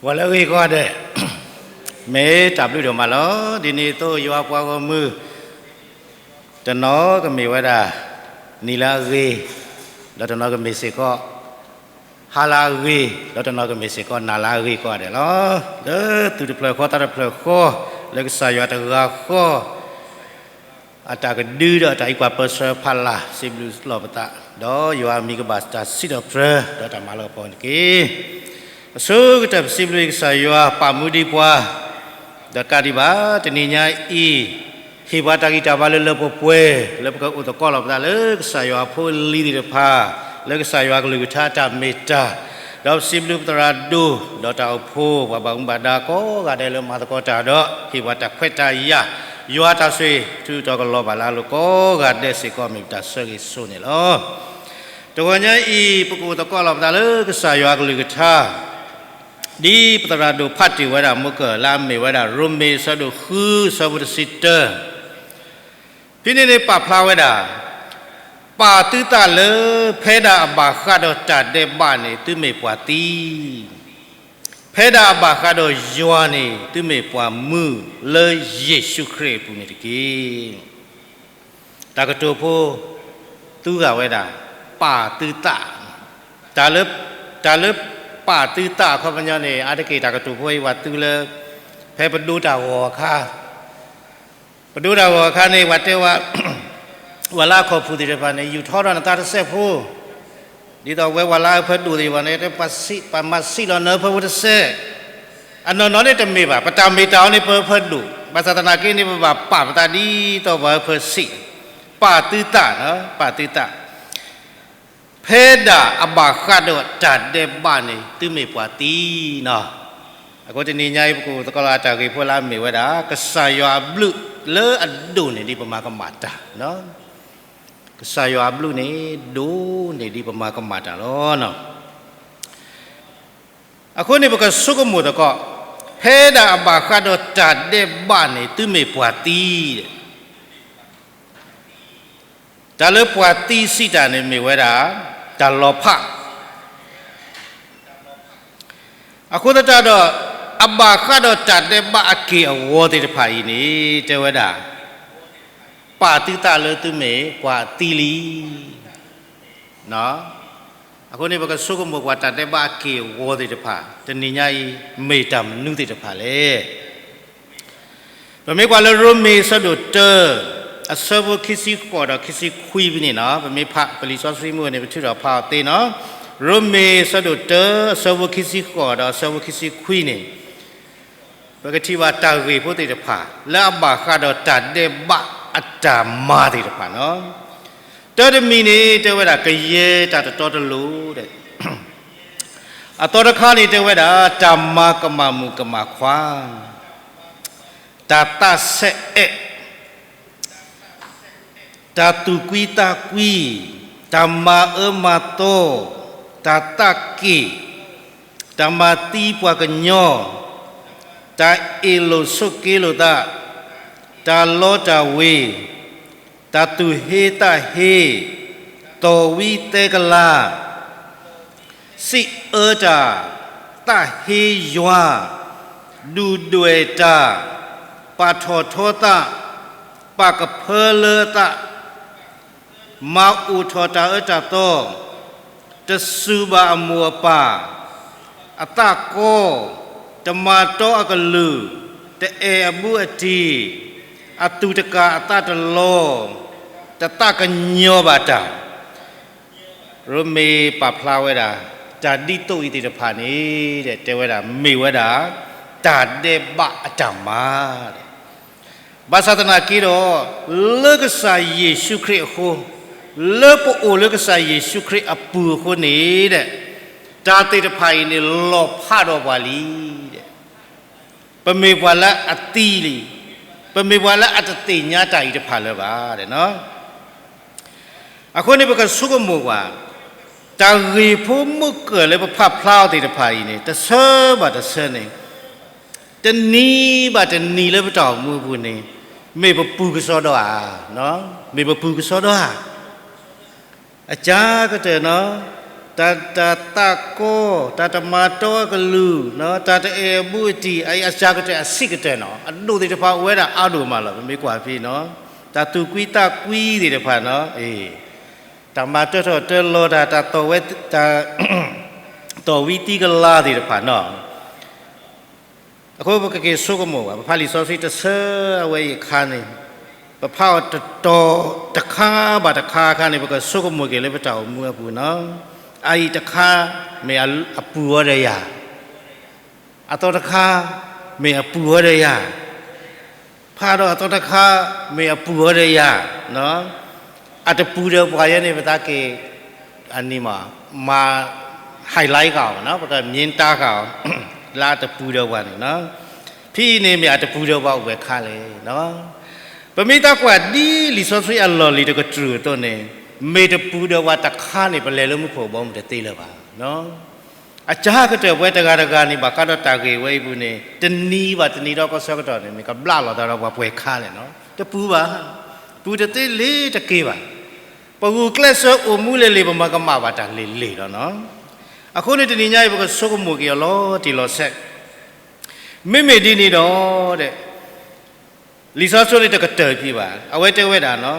ပှၤလၢအဂ့ၤကိးဂၤဒဲး, မ့ၢ်တၢ်ဘျုးဒိၣ်မးလီၤ. ဒ်န့ၣ်အသိးယွၤပှၤဂီၢ်မုၢ် တနီၤကမ့ၢ်ဝဲဒၣ် နံၤလၢအဂ့ၤ, ဒီးတနီၤကမ့ၢ်စ့ၢ်ကီး ဟါလၢအဂ့ၤ, ဒီးတနီၤကမ့ၢ်စ့ၢ်ကီးနၤလၢအဂ့ၤကိးဂၤဒဲးလီၤ. လၢသူၣ်တဖျၢၣ်ဃီသးတဖျၢၣ်ဃီ, လၢကစၢ်ယွၤတဂၤဃီ အတၢ်ကဒုဒီးအတၢ်အံးကွၢ်ပၢဆှၢဖးလၢ် စံးဘျုးလီၤပသး, ဒီးယွၤအမံၤကဘၣ်တၢ်စံးထီၣ်ပတြၢၤ ဒီးတၢ်မၤလၤကပီၤန့ၣ်တက့ၢ်. အဆိကတၢၢ်ပစံးဘျုးကစၢ်ယွၤပာ်မူဒံးပှၤ, ဒီးကးဒံးဘၣ် တနံၤညါအံၤ ဟ့ၣ်ပှၤတၢ်ဂံၢ်တၢ်ဘါလၢလၢပှဲၤပှဲၤ လၢပကအိၣ်သကိးလီၤပသးလၢကစၢ်ယွၤအဖိအလံၤသ့ၣ်တဖၣ်, လၢကစၢ်ယွၤကလုၢ်ကထါအတၢ်မ့ၢ်တၢ်, ဒီးပစံးဘျုးပသရၣ်ဒိၣ် ဒီးတၢ်အိၣ်ဖှိၣ် ပှၤဘၣ်မူဘၣ်ဒါကိးဂၤဒဲးလၢမၤသကိးတၢ်ဒီး ဟ့ၣ်ပှၤတၢ်ခွဲးတၢ်ယာ်, ယွၤတၢ်ဆိၣ်ဂ့ၤထုးထီၣ်ကလီၤဘၣ်လၢအလိၤကိးဂၤဒဲးစ့ၢ်ကီး မ့ၢ်ပတၢ်ဆၢဂ့ၤဆိန့ၣ်လီၤ. တဂီၤညါအံၤ ပကအိၣ်သကိးလီၤပသးလၢကစၢ်ယွၤကလုၢ်ကထါ ဒ်ပသရၣ်ဒိၣ်ဖးတ့ၢ်ဝဲဒၣ်မူကၢၢ်လၢအမ့ၢ်ဝဲဒၣ် ရိမ့ၤအဆၢဒိၣ်ဃု အဆၢဖိတဆံတၢ, ဖဲန့ၣ်န့ၣ်ပာ်ဖျါဝဲဒၣ်, ပာ်သုသးလၢ ဖဲဒၣ်အဘၣ်ဃးဒီးတၢ်ဒဲးဘးန့ၣ် သုမ့ၢ်ပှၤသံ, ဖဲဒၣ်အဘၣ်ဃးဒီးယွၤန့ၣ် သုမ့ၢ်ပှၤမုာ်လၢယ့ၣ်ၡူးခရံာ်အပူၤန့ၣ်တက့ၢ်. တၢ်ကတိၤဖိ သူဂၤဝဲဒၣ် ပာ်သုသး, တၢ်လၢ တၢ်လၢပာ်သုသးအခီပညီန့ၣ် အါတက့ၢ်တၢ်ကတိၤဖိအံၤ ပှၤသူလၢ ဖဲပဒိတၢ်ဂီၤအခါ ပဒိတၢ်ဂီၤအခါန့ၣ် ပှၤတဲဝဲ ပှၤလၢအခီၣ်ဖူၣ်သ့ၣ်တဖၣ်န့ၣ် ယူာ်ထီထီၣ်နသးတစဲးဖိ, ဒ်သိးဝဲပှၤလၢအအၢဖၢဒိၣ်သ့ၣ်တဖၣ်န့ၣ် ပှၤမၤစံးလီၤနအၢဖၢဖိတစဲး, အနီၢ်နီၢ်န့ၣ်တမ့ၢ်ဘၣ်, ပတၢ်မ့ၢ်တၢ်အီၤန့ၣ် ပအၢဖၢဒိၣ်, ဘၣ်ဆၣ်သနာ်က့န့ၣ် ပဘၣ်ပာ်ပသးဒ်သိးပှၤအၢဖၢစံး, ပာ်သုသး, ပာ်သုသး ဖဲဒၣ်အဘၣ်ဃးဒီးတၢ်ဒဲးဘးန့ၣ် သုမ့ၢ်ပှၤသံနီၤ. အဃိတနံၤညါအံၤ ပကအိၣ်သကိးလၢအတၢ်ဂ့ၢ်ဖိလၢအမ့ၢ်ဝဲဒၣ် ကစၢ်ယွၤအဘျုးလၢအဒိၣ်န့ၢ်ဒံးပမၤကမၣ်တၢ်, ကစၢ်ယွၤအဘျုးန့ၣ် ဒိၣ်န့ၢ်ဒံးပမၤကမၣ်တၢ်လီၤ. အဃိန့ၣ် ပကဆိကမိၣ်သကိး, ဖဲဒၣ်အဘၣ်ဃးဒီးတၢ်ဒဲးဘးန့ၣ် သုမ့ၢ်ပှၤသံ တၢ်လၢပှၤသံစံးတၢ်န့ၣ်မ့ၢ်ဝဲဒၣ် တၢ်လီၤဖး, အဃိသတးဒီး အဘၣ်ဃးဒီးတၢ်ဒဲးဘးအက့ၢ်အဂီၤသ့ၣ်တဖၣ်အံၤန့ၣ် တဲဝဲဒၣ် ပာ်သုသးလၢသုမ့ၢ်ပှၤသံလံ. အဃိန့ၣ် ပကဆိကမိၣ်ကွၢ်တၢ်ဒဲးဘးအက့ၢ်အဂီၤသ့ၣ်တဖၣ် တနံၤညါအံၤ မ့ၢ်တၢ်မနုၤသ့ၣ်တဖၣ်လဲၣ်. ပမ့ၢ်ကွၢ်လၢရိမ့ၤအဆၢဒိၣ်တၢ အဆၢဖိခံဆံဃိးဒီးခံဆံခွံဖဲန့ၣ်နီၤ, ပမ့ၢ်ဖးပလံာ်စီဆှံမုၢ်န့ၣ် ပထုးထီၣ်ဖးအီၤသ့နီၤ, ရိမ့ၤအဆၢဒိၣ်တၢ အဆၢဖိခံဆံဃိးဒီးအဆၢဖိခံဆံခွံန့ၣ် ပကထံၣ်ဘၣ်တၢ်ဂ့ၢ်ဖိသ့ၣ်တဖၣ် လၢအဘၣ်ဃးဒီးတၢ်ဒဲးဘးအတၢ်မၤသ့ၣ်တဖၣ်နီၤ. တၢတမံၤန့ၣ် တဲဝဲဒၣ်ကယဲၢ်တၢ်တတီတလိၤ, အသီတခါန့ၣ် တဲဝဲဒၣ် တၢ်မၤကမၣ်မုၣ်ကမၣ်ခွါ, တၢ်သးဆဲးအဲး, တၢ်သူၣ်ကွံသးကွံ, တၢ်မၤအၢမၤသီ, တၢ်သးက့ၣ်, တၢ်မၤသံပှၤကညီ, တၢ်အ့ၣ်လိာ်ဆိးက့လိာ်သး, တၢ်လီတၢ်ဝ့ၤ, တၢ်သူၣ်ဟ့သးဟ့, သီၣ်ဝံသဲကလၤ, စံးအၢတၢ်, သးဟ့ယွၤ, ဒုၣ်ဒွဲၣ်တၢ်, ပာ်ထီၣ်ထီသး, ပာ်ကဖၢလၢသး, မၤအိၣ်ထီၣ်တၢ်အၢတၢ်သီ, တစူၢ်ဘၣ်အမိၢ်အပၢ်, အသးကီ, တမၤတီအကလုၢ်, တအဲၣ်အဘူးအတံၢ်, အသူၣ်တကၢ်အသးတလီၤ, တသးကညီၤဘၣ်တၢ် ရိမ့ၤပာ်ဖျါဝဲဒၣ် တၢ်ဒ်သိးအံၤသ့ၣ်တဖၣ်န့ၣ် တဲဝဲဒၣ် မ့ၢ်ဝဲဒၣ် တၢ်ဒဲးဘးအတၢ်မၤ ဘၣ်ဆၣ်သနာ်က့ဒီး လၢကစၢ်ယ့ၣ်ၡူးခရံာ်အဃိ, လၢပအိၣ်လၢကစၢ်ယ့ၣ်ၡူးခရံာ်အပူၤအဃိန့ၣ် တၢ်သ့ၣ်တဖၣ်အံၤန့ၣ် လီၤဖးဒီးပှၤလံ. ပမ့ၢ်ပှၤလၢအသံလံ, ပမ့ၢ်ပှၤလၢအတသ့ၣ်ညါတၢ်အံၤတဖၣ်လၢၤဘၣ်. အဃိန့ၣ် ပကဆိကမိၣ်ကွၢ်, တၢ်ဂ့ၢ်ဖိမုၢ်ကၢၢ်လၢပဖးဖျါအီၤသ့ၣ်တဖၣ်အံၤန့ၣ် တဆၢဘၣ်တဆၢန့ၣ်, တနံၤဘၣ်တနံၤလၢပတၢ်အိၣ်မူအပူၤန့ၣ် မ့ၢ်ပပူၤကစီဒီဧါ, မ့ၢ်ပပူၤကစီဒီဧါ. အကါကတၢၢ်နီၤ, တ တၢ် တၢ်သးကီ, တၢ်တမၤတီအကလုာ်, တၢ်တအဲၣ်အဘူးအတံၢ်, အအစှၤကတၢၢ်အဆံးကတၢၢ်နီၤ, အဒိၣ်သ့ၣ်တဖၣ်အိၣ်ဝဲဒၣ်အါဒိၣ်မးလီၤ. ပမ့ၢ်ကွၢ်ဖဲနီၤ, တၢ်သူၣ်ကွံသးကွံသ့ၣ်တဖၣ်နီၤ, တၢ်မၤတၢထီၣ်တၢလီၤတၢ်, တၢ်သီၣ်ဝဲ, တၢ်သီၣ်ဝံသံကလၤသ့ၣ်တဖၣ်နီၤ. အဃိပကက့ၤဆိကမိၣ်ဘၣ်, ပဖးလံာ်စီဆှံတဆၢအဝဲအံၤအခါန့ၣ်, ပဖးအီၤတတီၤတခါဘၣ်တခါအခါန့ၣ်, ပကဆိကမိၣ်က့ၤလၢပတၢ်အိၣ်မူအပူၤနီၤ. အအံၤတခါ မ့ၢ်အပူၤအီၤဒီးယၤ, အသီတခါ မ့ၢ်အပူၤအီၤဒီးယၤ, ဖးဒီးအသီတခါ မ့ၢ်အပူၤအီၤဒီးယၤ, အတပူၤဒီးပှၤယဲန့ၣ် ပသးက့ၤ အနံၤမး မၤ highlight ဃာ်အီၤနီၤ, ပကမြင်းတားဃာ်အီၤ လၢအတပူၤဒီးပှၤန့ၣ်နီၤ. ဖဲအံၤန့ၣ်မ့ၢ်အတပူၤဒီးပှၤအိၣ်ဝဲခါလဲၣ်နီၤ. ပမ့ၢ်တၢ်ကွၢ်ဒ်လံာ်စီဆှံအလီၢ်လံၤတကတြူၢ်အသိးန့ၣ်, မ့ၢ်တပူၤဒီးပှၤတခါန့ၣ် ပလဲၤလၢမူခိၣ်ဘီမုၢ်တသ့လၢၤဘၣ်နီၤ. အစှၤကတၢၢ်ပဝဲတဂၤတဂၤန့ၣ် ဘၣ်ဃးဒီးတၢ်ဂ့ၢ်ဝဲအံၤပူၤန့ၣ် တနံၤဘၣ်တနံၤဒီးကီၢ်ဆၢကတီၢ်န့ၣ် မ့ၢ်ကဘျးလီၤသးဒီးပှၤပှဲၤခါလဲၣ်နီၤ. တပူၤဘၣ်, ပူၤတသ့လၢၤတက့ၢ်ဘၣ်. ပဂုာ်ကျဲးစၢးအိၣ်မူလၢလၢ် ပမၤကမၣ်ဘၣ်တၢ်လၢလၢ်လီၤနီၤ. အဃိန့ၣ်တနံၤညါအံၤ ပကဆိကမိၣ်က့ၤအီၤလီၤတံၢ်လီၤဆဲး, မ့မ့ၢ်ဒ်န့ၣ်ဒီး လံာ်စီဆှံန့ၣ်တကတၢၢ်ဖံးဘၣ်, အဝဲတဲဝဲဒၣ်နီၤ,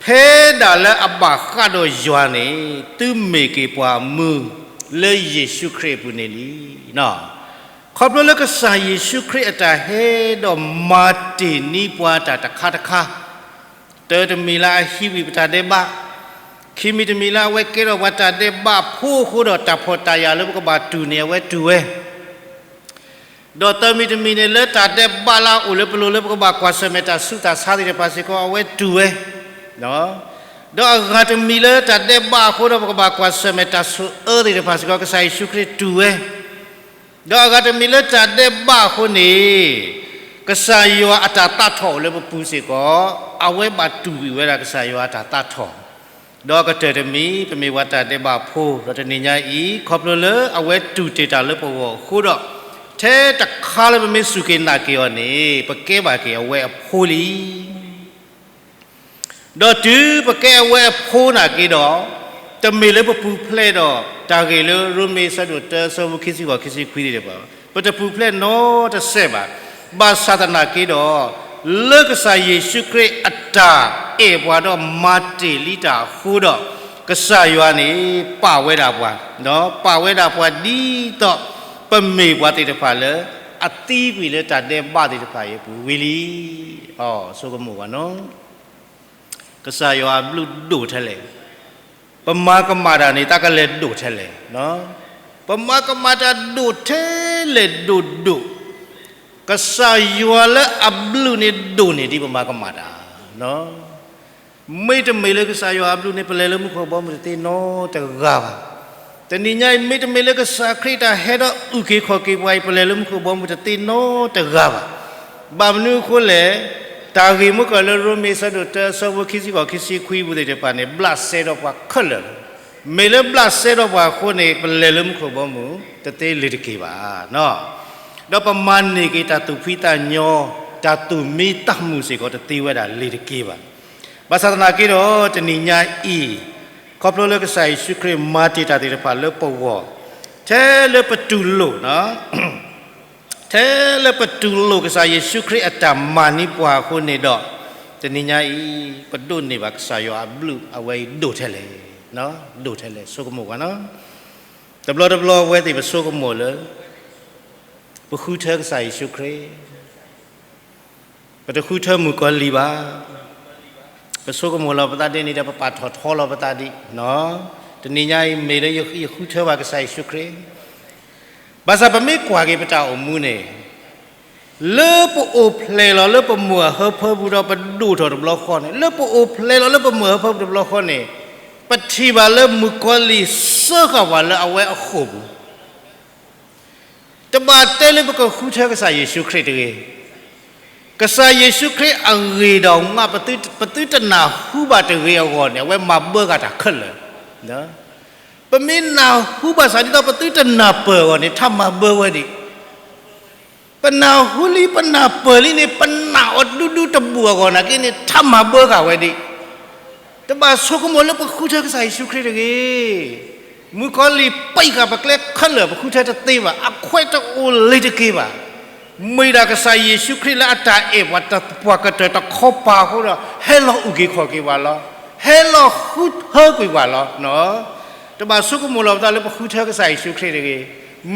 ဖဲဒၣ်လၢအဘၣ်ဃးဒီးယွၤန့ၣ် သုမ့ၢ်က့ၤပှၤမုာ်လၢယ့ၣ်ၡူးခရံာ်အပူၤန့ၣ်လံ. ခီဖျိလၢကစၢ်ယ့ၣ်ၡူးခရံာ်အတၢ်ဟဲဒီးမၤတ့ၢ်န့ၢ်ပှၤတၢ်တခါတခါ, တၢတမံၤလၢအဟံးဝံၤပတၢ်ဒဲးဘး, ခံမံၤတမံၤလၢအဝဲကဲထီၣ်ပှၤတၢ်ဒဲးဘးဖိအဃိဒီး တၢ်ဖှီၣ်တၢ်ယာ်လၢပကဘၣ်တူၢ်န့ၣ် အဝဲတူၢ်ဝဲ ဒီးသၢမံၤတမံၤန့ၣ် လၢတၢ်ဒဲးဘးလၢအအိၣ်လၢပလိၤလၢပကဘၣ်ကွၢ်ဆၢၣ်မဲာ်တၢ်ဆူးတၢ်ဆါသ့ၣ်တဖၣ်စ့ၢ်ကီး အဝဲတူၢ်ဝဲ, ဒီးအဂၤတမံၤလၢတၢ်ဒဲးဘးအဃိဒီး ပကဘၣ်ကွၢ်ဆၢၣ်မဲာ်တၢ်ဆိၣ်အၢသ့ၣ်တဖၣ်စ့ၢ်ကီး ကစၢ်ယ့ၣ်ၡူးခရံာ်တူၢ်ဝဲ, ဒီးအဂၤတမံၤလၢတၢ်ဒဲးဘးအဃိန့ၣ် ကစၢ်ယွၤအတၢ်သးထီၣ်အိၣ်လၢပပူၤစ့ၢ်ကီး အဝဲဘၣ်တူၢ်ဝံၤဝဲဒၣ်ကစၢ်ယွၤအတၢ်သးထီၣ် ဒီးကတၢၢ်တမံၤ ပမ့ၢ်ပှၤတၢ်ဒဲးဘးဖိ ဒီးတနံၤညါအံၤ ခီဖျိလၢအဝဲတူၢ်တ့ၢ်တၢ်လၢပဂီၢ်အဃိဒီး ထဲတခါလၢပမ့ၢ်စူၢ်က့ၤနာ်က့ၤအီၤန့ၣ် ပကဲဘၣ်က့ၤအဝဲအဖိလံ. ဒီးတုၤပကဲအဝဲအဖိနာ်က့ဒီး တမ့ၢ်လၢပပူၤဖျဲးဒီး တၢ်ဂ့ၢ်လၢရိမ့ၤအဆၢဒိၣ်တၢ အဆၢဖိခံဆံဃိး ခံဆံခွံသ့ၣ်တဖၣ်ဘၣ်, ပတပူၤဖျဲးနီတစဲးဘၣ်. ဘၣ်ဆၣ်သနာ်က့ဒီး လၢကစၢ်ယ့ၣ်ၡူးခရံာ်အတၢ်အဲၣ်ပှၤဒီးမၤတ့ၢ်လံတၢ်အဃိဒီး ကစၢ်ယွၤန့ၣ် ပာ်ဝဲဒၣ်ပှၤ, ပာ်ဝဲဒၣ်ပှၤဒ်သိး ပမ့ၢ်ပှၤသ့ၣ်တဖၣ်လၢ အသံကွံာ်လၢတၢ်ဒဲးဘးသ့ၣ်တဖၣ်အံၤအပူၤဝံၤလံ. ဆိကမိၣ်ဘၣ်နီၤ ကစၢ်ယွၤအဘျုးဒိၣ်ထဲလဲၣ်. ပမၤကမၣ်တၢ်န့ၣ် တၢ်ကလဲၤဒိၣ်ထဲလဲၣ်. ပမၤကမၣ်တၢ်ဒိၣ်ထဲလဲၣ်ဒိၣ်ဒိၣ်, ကစၢ်ယွၤလၢအဘျုးန့ၣ်ဒိၣ်န့ၢ်ဒံးပမၤကမၣ်တၢ်. မ့တမ့ၢ်လၢကစၢ်ယွၤအဘျုးန့ၣ် ပလဲၤလၢမူခိၣ်ဘီမုၢ်တသ့နီတဂၤဘၣ်. တနံၤညါအံၤ မ့တမ့ၢ်လၢကစၢ်ခရံာ်တၢ်ဟဲဒီးအုၣ်က့ၤခီၣ်က့ၤပှၤအံၤ ပလဲၤလၢမူခိၣ်ဘီမုၢ်တသ့နီတဂၤဘၣ်. ဘၣ်မနုၤအဃိလဲၣ်, တၢ်ဂ့ၢ်မုၢ်ကီၢ်လၢရိမ့ၤအဆၢဒိၣ်တၢ အဆၢဖိခံဆံဃိး ခံဆံခွံအပူၤသ့ၣ်တဖၣ်န့ၣ် ဘျးစဲဒီးပှၤခဲလၢာ်လီၤ. မ့ၢ်လၢဘျးစဲဒီးပှၤအဃိန့ၣ် ပလဲၤလၢမူခိၣ်ဘီမုၢ် တသ့လၢၤတက့ၢ်ဘၣ်. ဒီးပမၤန့ၢ်က့ၤတၢ်သူၣ်ဖှံသးညီ, တၢ်သူၣ်မံသးမုာ်စ့ၢ်ကီးတသ့ဝဲဒၣ်လၢၤတက့ၢ်ဘၣ်. ဘၣ်ဆၣ်သနာ်က့ဒီး တနံၤညါအံၤ ခီဖျိလၢကစၢ်ယ့ၣ်ၡူးခရံာ်မၤတ့ၢ်တၢ်သ့ၣ်တဖၣ်လၢပဂီၢ်, ထဲလၢပတူၢ်လိာ် ထဲလၢပတူၢ်လိာ်ကစၢ်ယ့ၣ်ၡူးခရံာ်အတၢ်မၤန့ၢ်ပှၤအဃိန့ၣ်ဒီး, တနံၤညါအံၤ ပဒိးန့ၢ်ဘၣ်ကစၢ်ယွၤအဘျုးအဝဲအံၤဒိၣ်ထဲလဲၣ်, ဒိၣ်ထဲလဲၣ်ဆိကမိၣ်ကွၢ်နီၤ. တဘျီတဘျီအဝဲသ့ၣ်ပဆိကမိၣ်လၢ ပဃုထၢကစၢ်ယ့ၣ်ၡူးခရံာ် ပတဃုထၢမုၣ်ကီၤလံၢ်ဘၣ်. ပဆိကမိၣ်လီၤပသးဒ်န့ၣ်ဒီး ပပာ်ထီၣ်ထီလီၤပသးဒ်, တနံၤညါအံၤမ့ၢ်လၢယဃုထၢဘၣ်ကစၢ်ယ့ၣ်ၡူးခရံာ်, ဘၣ်ဆၣ်ပမ့ၢ်ကွၢ်က့ၤပတၢ်အိၣ်မူန့ၣ်, လၢပအိၣ်ဖျဲၣ်လီၤလၢပမိၢ်အဟၢဖၢပူၤဒီးပဒိၣ်ထီၣ်တဘျီဃီန့ၣ်, လၢပအိၣ်ဖျဲၣ်လီၤလၢပမိၢ်အဟၢဖၢပူၤတဘျီဃီန့ၣ်, ပထံၣ်ဘၣ်လၢမုၣ်ကီၤလံၢ်စၢဃာ်ပှၤလၢအဝဲအဃိာ်ပူၤ တဘၣ်တဲလၢပကဃုထၢကစၢ်ယ့ၣ်ၡူးခရံာ်တဂ့ၤ. ကစၢ်ယ့ၣ်ၡူးခရံာ်အဂ့ၢ်ဒီးမး ပသုတနၢ်ဟူဘၣ်တဂ့ၤအဂီၢ်န့ၣ် အဝဲမၤဘၢဃာ်တၢ်ခဲလၢာ်. ပမ့ၢ်နၢ်ဟူဘၣ်ဆၣ်ဒ်သိးပသုတနၢ်ပၢၢ်အဂီၢ်န့ၣ် ထါမၤဘၢဝဲဒံး. ပနၢ်ဟူလံ ပနၢ်ပၢၢ်လံန့ၣ် ပနာ်အီၤဒူဒူတဘူၣ်အဂီၢ်နာ်က့န့ၣ် ထါမၤဘၢဃာ်ဝဲဒံး. တဘၣ်ဆိကမိၣ်လၢပဃုထၢကစၢ်ယ့ၣ်ၡူးခရံာ်တဂ့ၤ. မုၣ်ကီၤလံၢ်ပံးဃာ်ပကျဲခဲလၢာ် ပဃုထၢတသ့ဘၣ်, အခွဲးတအိၣ်လၢၤတက့ၢ်ဘၣ်. မ့ၢ်ဒၣ်ကစၢ်ယ့ၣ်ၡူးခရံာ်လၢအတၢ်အဲၣ်ပှၤ တပှၤကတၢၢ်တခီပၤအဃိဒီး ဟဲလီၤအုၣ်က့ၤခီၣ်က့ၤပှၤလီၤ. ဟဲလီၤဃုထၢကွံာ်ပှၤလီၤ. တဘၣ်ဆိကမိၣ်လီၤပသးလၢပဃုထၢကစၢ်ယ့ၣ်ၡူးခရံာ်တဂ့ၤ.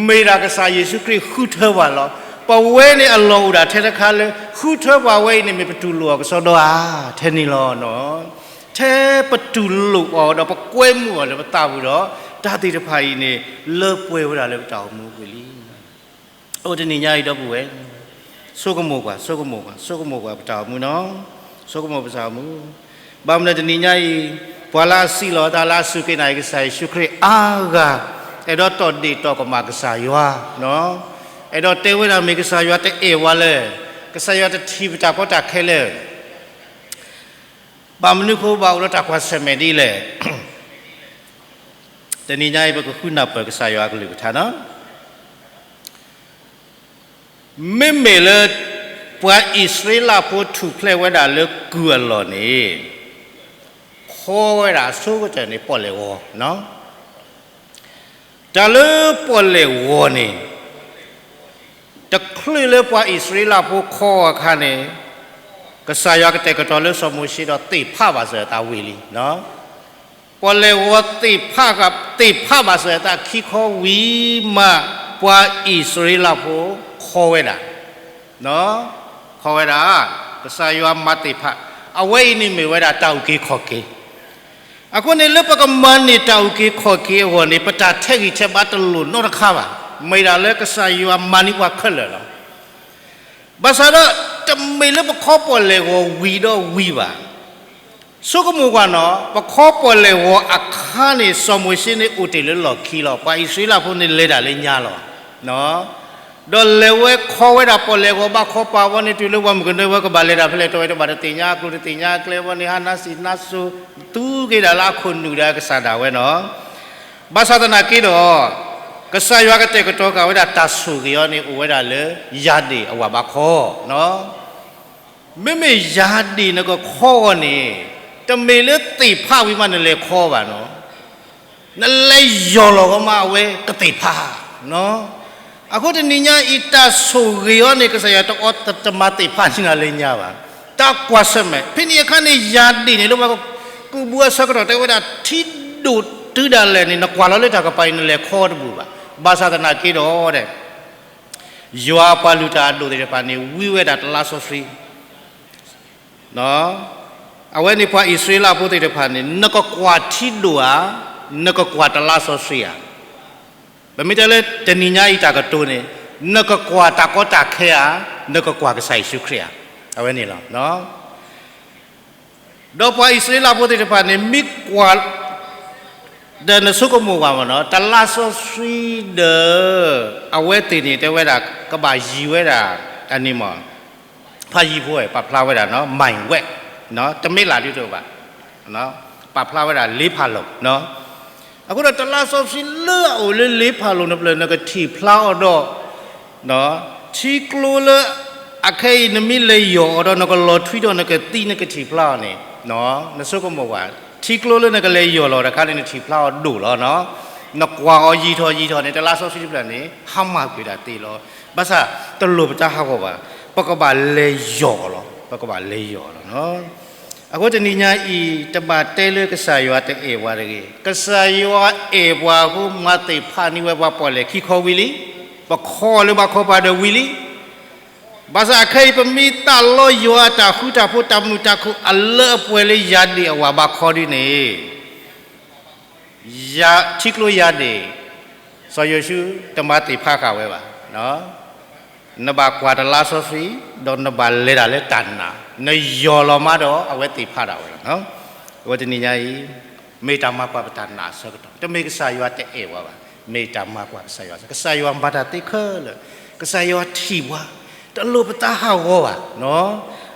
မ့ၢ်ဒၣ်ကစၢ်ယ့ၣ်ၡူးခရံာ်ဃုထၢပှၤလီၤ. ပဝဲန့ၣ်အလီၢ်အိၣ်ဒၣ်ထဲတခါလၢ ဃုထၢပှၤဝဲအံၤန့ၣ် မ့ၢ်ပတူၢ်လိာ်အီၤကစီဒီဧါ, ထဲန့ၣ်လီၤ. ထဲပတူၢ်လိာ်အီၤဒီး ပကွဲမုာ်အီၤလၢပသးပူၤဒီး တၢ်သ့ၣ်တဖၣ်အံၤန့ၣ် လၢပှဲၤဝဲဒၣ်လၢပတၢ်အိၣ်မူအပူၤလံ. အိၣ်တနံၤညါအံၤဒီပုၢ်ဝဲၢ်, ဆိကမိၣ်ကွၢ်, ဆိကမိၣ်ကွၢ်, ဆိကမိၣ်ကွၢ်ပတၢ်အိၣ်မူနီၤ, ဆိကမိၣ်ပတၢ်အိၣ်မူ, ဘၣ်မနုၤတနံၤညါအံၤ, ပှၤလၢအစံးလီၤအသးလၢအစူၢ်က့ၤနာ်က့ၤကစၢ်ယ့ၣ်ၡူးခရံာ်အါဂၤ, အဲၣ်ဒိးတီၢ်ဒ့ၣ်တီၢ်ကမၣ်ကစၢ်ယွၤ, အဲၣ်ဒိးတဲဝဲဒၣ်မ့ၢ်ကစၢ်ယွၤတအဲၣ်ဝဲလၢ, ကစၢ်ယွၤတထံၣ်ပတၢ်ကီတၢ်ခဲလၢ ဘၣ်မနုၤအဃိဘၣ်အိၣ်ဒီးတၢ်ကွၢ်ဆၢၣ်မဲာ်ဒ်လဲၣ်. တနံၤညါအံၤ ပကဃုနၢ်ပၢၢ်ကစၢ်ယွၤအကလုၢ်ကထါနီၤ. မ့မ့ၢ်လၢ ပှၤအံၣ်စရ့လးဖိထူၣ်ဖျဲးဝဲဒၣ်လၢကုၢ်အလီၢ်န့ၣ်, ခီဝဲဒၣ်အဆိကတၢၢ်န့ၣ် ပီၣ်လဲၣ်ဂီၤ, တၢ်လၢပီၣ်လဲၣ်ဂီၤန့ၣ် တချုးလၢပှၤအံၣ်စရ့လးဖိခီအခါန့ၣ်, ကစၢ်ယွၤကတဲာ်ကတီၤလၢစီၤမိၤၡ့ဒီးသ့ၣ်ဖးဘၣ်စၢၤအသးဝံၤလံ. ပီၣ်လဲၣ်ဂီၤသ့ၣ်ဖး, သ့ၣ်ဖးဘၣ်စၢၤအသးခံခီဝံၤမး, ပှၤအံၣ်စရ့လးဖိခီဝဲဒၣ်, ခီဝဲဒၣ်, ကစၢ်ယွၤမၤသ့ၣ်ဖး, အဝဲအံၤန့ၣ်မ့ၢ်ဝဲဒၣ်တၢ်အုၣ်က့ၤခီၣ်က့ၤ အဃိန့ၣ် လၢပကမၤန့ၢ်တၢ်အုၣ်က့ၤခီၣ်က့ၤအဂီၢ်န့ၣ် ပတၢ်ထဲးဂံၢ်ထဲးဘါတလိၣ်နီတခါဘၣ်. မ့ၢ်ဒၣ်လၢကစၢ်ယွၤမၤန့ၢ်ပှၤခဲလၢာ်လီၤ. ဘၣ်ဆၣ်ဒီး တမ့ၢ်လၢပခီပီၣ်လဲၣ်ဂီၤဝံၤဒီးဝံၤဘၣ်. ဆိကမိၣ်ကွၢ်နီၤ, ပခီပီၣ်လဲၣ်ဂီၤအခါန့ၣ် စီၤမိၤၡ့န့ၣ်အိၣ်တ့ၢ်လၢလီၢ်ခံလီၤ. ပှၤအံၣ်စရ့လးဖိန့ၣ်လဲၤတၢ်လၢညါလီၤ. ဒီးလဲၤဝဲခီဝဲဒၣ်ပီၣ်လဲၣ်ဂီၤဘၣ်ခီပၤဝဲန့ၣ် တုၤလၢပှၤမုၣ်ကနၢဝဲကဘၣ်လဲၤတၢ်ဖဲလဲၣ် တဝဲတဘၣ်တသ့ၣ်ညါအကျိၤတသ့ၣ်ညါအကျဲဝဲန့ၣ် ဟးနါစံးနါစိၤ သူက့ၤဒၣ်လၢအခိၣ်နူာ်ဒီးကစၢ်ဒၣ်ဝဲနီၤ. ဘၣ်ဆၣ်သနာ်က့ဒီး ကစၢ်ယွၤကတဲာ်ကတီၤဃာ်ဝဲဒၣ်တၢ်ဆိၣ်ဂ့ၤအီၤန့ၣ် အိၣ်ဝဲဒၣ်လၢယၤဒ့ၣ်အဝၤဘးခီ မ့မ့ၢ်ယၤဒ့ၣ်နကခီအီၤန့ၣ် တမ့ၢ်လၢသ့ၣ်ဖးဝံၤမးနလဲၤခီဘၣ်နီၤ. နလဲၤယီၢ်လီၤကမးအဝဲကသ့ၣ်ဖး. အဃိတနံၤညါအံၤတၢ်ဆိၣ်ဂ့ၤအီၤန့ၣ် ကစၢ်ယွၤတအီတမၤသ့ၣ်ဖးန့ၢ်နၤလၢညါဘၣ်. တၢ်ကွၢ်ဆၢၣ်မဲာ် ဖဲန့ၣ်အခါန့ၣ် ယၤဒ့ၣ်န့ၣ် လၢပှၤကူးဘုအဆၢကတီၢ်တဲဝဲဒၣ် ထံဒိၣ်တုၤဒၣ်လဲာ်န့ၣ် နကွၢ်လီၤလၢတၢ်ကပၤအံၤ နလဲၤခီတဘူၣ်ဘၣ်. ဘၣ်ဆၣ်သနာ်က့ဒီး ယွၤပှၤလုၢ်တၢ်အဒိၣ်သ့ၣ်တဖၣ်န့ၣ် ဝံဝဲဒၣ်တလါစီဆှံ အဝဲန့ၣ်ပှၤအံၣ်စရ့လးဖိသ့ၣ်တဖၣ်န့ၣ် နကကွၢ်ထံဒိၣ်ဧါ, နကကွၢ်တလါစီဆှံဧါ. ပမ့ၢ်တဲလၢတနံၤညါအံၤတၢ်ကတိၤန့ၣ် နကကွၢ်တၢ်ကီတၢ်ခဲဧါ, နကကွၢ်ကစၢ်ယ့ၣ်ၡူးခရံာ်ဧါ. အဝဲန့ၣ်လီၤ. ဒီးပှၤအံၣ်စရ့လးဖိသ့ၣ်တဖၣ်န့ၣ် မ့ၢ်ကွၢ် ဒီးနဆိကမိၣ်ဝဲမ့ၢ်နီၤ တလါစီဆှံဒီး အဝဲသ့ၣ်န့ၣ် တဲဝဲဒၣ် ကဘၣ်ယံၤဝဲဒၣ် အန့ၣ်မ့ၢ် ဖးယံၤဖိဝဲ ပာ်ဖျါဝဲဒၣ်နီၤ မံၣ်ဝဲ တမ့ၢ်လၢဒ်သိးဘၣ် ပာ်ဖျါဝဲဒၣ်လ့ဖးလိာ် အဃိဒီးတလါစီဆှံလၢအအိၣ်လၢလ့ဖးလိာ်န့ၣ်ဖျၢၣ် နကထံၣ်ဖျါအီၤဒီး ထံကျိလၢ အခဲအံၤနမ့ၢ်လဲၤယီၢ်အီၤဒီး နကလီၤထွံဒီးနကသံ နကထံၣ်ဖျါအီၤန့ၣ် နဆိကမိၣ်ဝဲ ထံကျိလၢနကလဲၤယီၢ်လီၤတခါန့ၣ် နထံၣ်ဖျါအီၤဒိၣ်လီၤ. နကွၢ်အီၤယံာ်ထီၣ်ယံာ်ထီၣ်န့ၣ် တလါစီဆှံတဖျၢၣ်န့ၣ် ဟါမၢ်ကွံာ်ဒၣ်သ့လီၤ. ဘၣ်ဆၣ်တလိၣ်ပတၢ်ဟးဂီၤဘၣ်. ပကဘၣ်လဲၤယီၢ်လီၤ. ပကဘၣ်လဲၤယီၢ်လီၤ. အဃိတနံၤညါအံၤ တဘၣ်တဲလၢကစၢ်ယွၤတအဲၣ်ပှၤတဂ့ၤ. ကစၢ်ယွၤအဲၣ်ပှၤအဃိ မၤသ့ၣ်ဖးန့ၢ်ဝဲပှၤပီၣ်လဲၣ်ခံခီဝံၤလံ. ပခီလၢဘၣ်ခီပၤဒီးဝံၤလံ. ဘၣ်ဆၣ်အခဲအံၤ ပမ့ၢ်သးလီယွၤအတၢ်ဃူတၢ်ဖိးတၢ်မုာ်တၢ်ခုၣ်အလၢအပှဲၤလၢယၤဒ့ၣ်အဝၤဘးခီဒ်န့ၣ် ယၤ ထံကျိယၤဒ့ၣ် စီၤယိၤၡူ တမၤသ့ၣ်ဖးဃာ်ဝဲဘၣ်. နဘၣ်ကွၢ်တလါစီဆှံ ဒီးနဘၣ်လဲၤတၢ်လၢတၢ်နာ် နယီၢ်လီၤမးဒီး အဝဲသ့ၣ်ဖးဒၣ်ဝဲလီၤ. အဝဲတနံၤညါအံၤ မ့ၢ်တၢ်မၤကွၢ်ပတၢ်နာ်အဆၢကတီၢ် တမ့ၢ်ကစၢ်ယွၤတအဲၣ်ဝဲဘၣ်. မ့ၢ်တၢ်မၤကွၢ်ကစၢ်ယွၤ ကစၢ်ယွၤမၤတၢ်သ့ခဲလၢာ် ကစၢ်ယွၤထံၣ်ပှၤ တလိၣ်ပတၢ်ဟးဂီၤဘၣ်.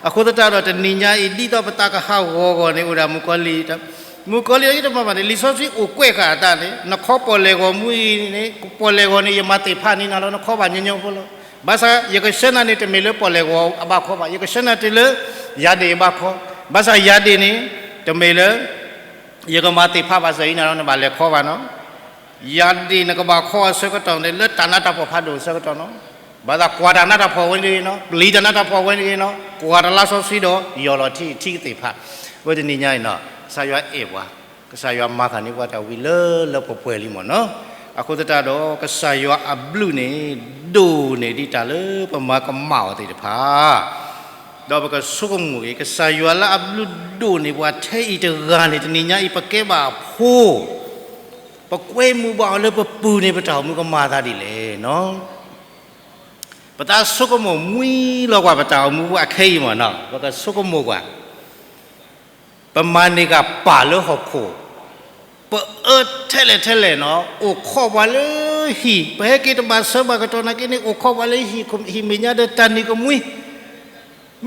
အဃိသတးဒီးတနံၤညါအံၤ ဒ်သိးပသးကဟးဂီၤအဂီၢ်န့ၣ် အိၣ်ဒၣ်မုၣ်ကီၤလံၢ် မုၣ်ကီၤလံၢ်အံၤတမၤဘၣ်န့ၣ် လံာ်စီဆှံအိၣ်ကွဲးဃာ်အသးန့ၣ် နခီပီၣ်လဲၣ်ဂီၤမူအံၤန့ၣ် ပီၣ်လဲၣ်ဂီၤန့ၣ် ယမၤသ့ၣ်ဖးန့ၢ်နၤလီၤ နခီဘၣ်ညီညီဖိလီၤ. ဘၣ်ဆၣ်ယကဆှၢနၤန့ၣ် တမ့ၢ်လၢပီၣ်လဲၣ်ဂီၤအဘးခီဘၣ် ယကဆှၢနၤတုၤလၢ ယၤဒ့ၣ်အဘးခီ ဘၣ်ဆၣ်ယၤဒ့ၣ်န့ၣ် တမ့ၢ်လၢ ယကမၤသ့ၣ်ဖးဘၣ်စၢၤအံၤနၤလီၤ နဘၣ်လဲၤခီဘၣ်နီၤ. ယၤဒ်နကဘၣ်ခီအဆၢကတီၢ်န့ၣ် လၢတၢ်နးတၢ်ဖှီၣ်ဖးဒိၣ်အဆၢကတီၢ်နီၤ, ဘၣ်သးကွၢ်တၢ်နးတၢ်ဖှီၣ်ဝဲန့ၣ်ဂ့ၤနီၤ, ပျံၤတၢ်နးတၢ်ဖှီၣ်ဝဲန့ၣ်ဂ့ၤနီၤ, ကွၢ်တၢ်လၢစီဆှံဒီး ယီၢ်လီၤထံ ထံကသ့ၣ်တဖၣ်, ဝဲတနံၤညါအံၤနီၤ ကစၢ်ယွၤအဲၣ်ပှၤ, ကစၢ်ယွၤမၤဃာ်န့ၢ်ပှၤတၢ်ဝံၤလၢလၢပှဲၤပှဲၤလံမ့ၢ်နီၤ, အဃိသတးဒီး ကစၢ်ယွၤအဘျုးန့ၣ် ဒိၣ်န့ၢ်ဒံးတၢ်လၢပမၤကမၣ်အီၤသ့ၣ်တဖၣ် ဒီးပကဆိကမိၣ်ဂ့ၤ ကစၢ်ယွၤလၢအဘျုးဒိၣ်န့ၢ်ပှၤထဲအံၤတဂၤန့ၣ် တနံၤညါအံၤပကဲဘၣ်အဖိ, ပကွဲမုာ်ဘၣ်အီၤလၢပပူၤန့ၣ် ပတၢ်အိၣ်မူကမၤသးဒ်လဲၣ်နီၤ. ပသးဆိကမိၣ်မှံလီၤကွၢ်ပတၢ်အိၣ်မူပူၤအခဲအံၤမ့ၢ်နီၤ, ပကဆိကမိၣ်ကွၢ် ပမၤန့ၢ်ကပၢ်လၢဟီၣ်ခိၣ်, ပအၢထဲလဲၣ်ထဲလဲၣ်နီၤ, အိၣ်ခိးပှၤလၢဟံၣ်, ပဟဲက့ၤတဘၣ်ဆၢဘၣ်ကတီၢ်နာ်က့န့ၣ် အိၣ်ခိးပှၤလၢဟံၣ်, ဟံၣ်မဲာ်ညါဒီးတၢ်နံၤကမှံ,